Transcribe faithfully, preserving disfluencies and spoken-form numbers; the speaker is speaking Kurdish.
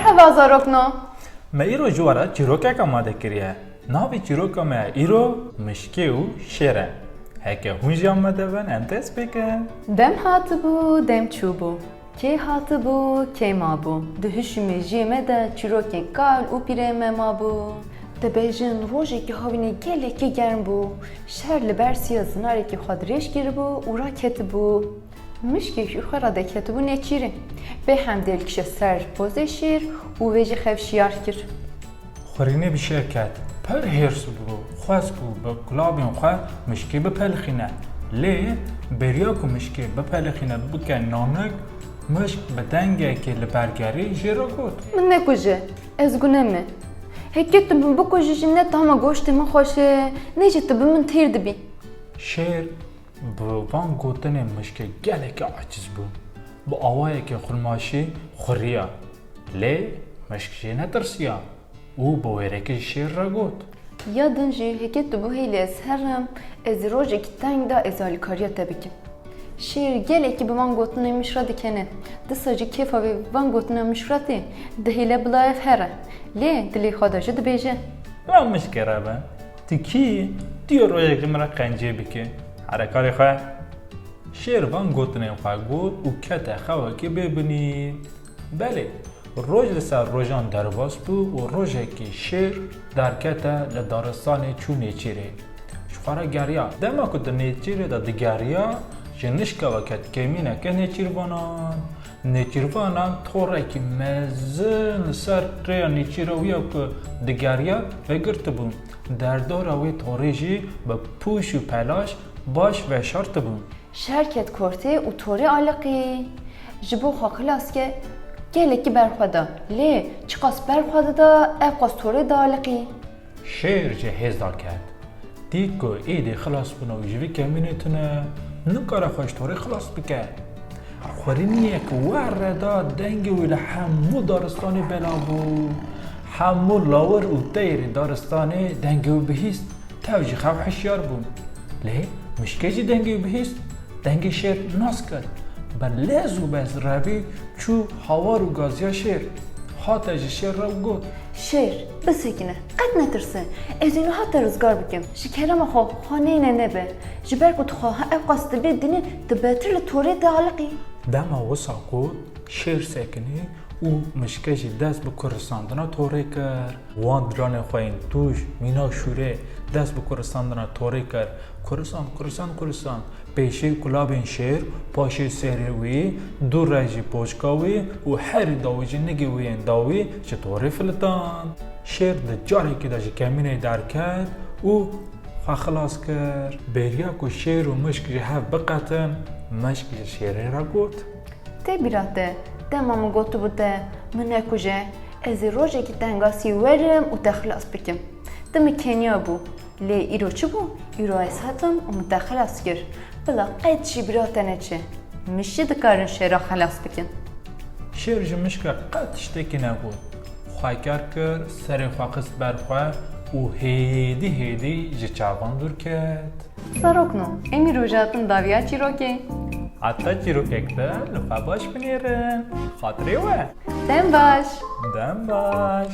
Heva zarokno. Me îro ji we re çîrokek amade kiriye. Navê çîroka me îro Mişkê û Şêr e. Heke hûn jî amade bin, em dest pê kin. Dem hatibû, dem çûbû. Kê hatibû, kê mabû. Di hişê mejiyê me de çîrokên kal û pîrê me mabû. Dibêjin, rojekî hawînê gelekî germ bû. Şêr li ber siya zinarekî xwe dirêj kiribû û raketibû. Mişkê jî xwe radeketibû nêçîrê. Bê hemdê li kişe ser pozê şêr û vê jî xev şiyar kir. Xwirînê bi şêr ket. Pir hêrs bû. Xwest ku bi kulabên xwe mişkê bipelixîne. Lê beriya ku mişkê bipelixîne bike nanik, mişk bi dengekê li ber gerî jê re got. Min nekuje. Ez gune me. Heke tu min bikujî jî ne tahma goştê min xweş e, ne jî tu bi min têr dibî. Şêr bi van gotinên mişkê gelekî aciz bû. Bi awayekî xurmaşî xuriya. Lê mişk jê netirsiya û bi wêrekî ji şêr re got. Ya din jî heke tu bihêlî ez herim, ez ê rojekî teng de ez alîkariya te bikim. Şêr gelekî bi van gotinên mişk re dikene. Disa jî kêfa vê van gotina mişk re tê. Dihêle bila ev here. Lê dilê xwe de jî dibêje. La mişkê re be. Tu kî yî? Tu yê rojek ji min re qenciyê bikî. Here karê xwe. Şêr van gotinên xwe got û kete xewekê bêbinî. Belê, roj li ser rojan derbas bû û rojekî şêr derkete li daristanê çû nêçîrê. Ji xwe re geriya. Dema ku di nêçîrê de digeriya, ji nişka ve ket kêmîneke nêçîrvanan. Nêçîrvanan torekî mezin li ser rêya nêçîra wî ya ku digeriya vegirtibû. Derdora wê torê jî bi pûş û pelaş baş veşartibû. Şêr ket kortê û torê aliqî. Ji bo xwe xilas ke gelekî berxwe da. Lê çiqas berxwe dida, ew qas torê dialiqî. Şêr ji hêz de ket. Dît ku êdî xilas bûna û ji vî kemînê tune, nikare xwe ji torê xilas bike. Xwirîniyek werre da, dengê wî li hemû daristanê belav bû. Hemû lawir û teyrê daristanê dengê wî bihîst. Tev jî xew hişyar bûn. Lê mişkê jî dengê wî bihîst. Dengê şêr nas kir. Bi lez û bez revî çû hawar û gaziya şêr. Hate ji şêr re û got. Şêr, bisekine, qet netirse. Ez ê niha te rizgar bikim. Ji kerema xwe, xwe neyne nebe. Ji ber ku tu xwe ev qas dibê dinê, tu betir li torê dialiqî. Dema wisa got, şêr sekinî û mişke jî dest bi kurisandina torê kir. Wan diranên xwe yên tûj, mînak şûrê, dest bi kurisandina torê kir. Kurisand, kurisand, kurisand. Pêşî kulabên şêr, paşê serê wî, dû re jî poçka wî û herî dawî jî nigê wî yên dawî ji torê filitand. Şêr di carekî de ji kemînê derket û xwe xilas kir. Bêriya ku şêr û mişk ji hev biqetin, mişk ji şêrê re got. Tê bîra te, dema min gotibû te, min nekuje, ez ê rojekî tengasî werim û te xilas bikim. Tu min keniyabû, lê îro çi bû? Îro ez hatim û min te xilas kir. Bila qet jî bîra te neçe. Mişk jî dikarin şêra xilas bikin. Şêr ji mişka qet tiştekî negot. Xwe ker kir, serê xwe xist ber xwe û hêdî hêdî ji çavan dûr ket. Zarokno, em îro jî hatin dawiya çîrokê. Heta çîrokek din li xwe baş binêrin. Xatirê we. Dem baş. Dem baş.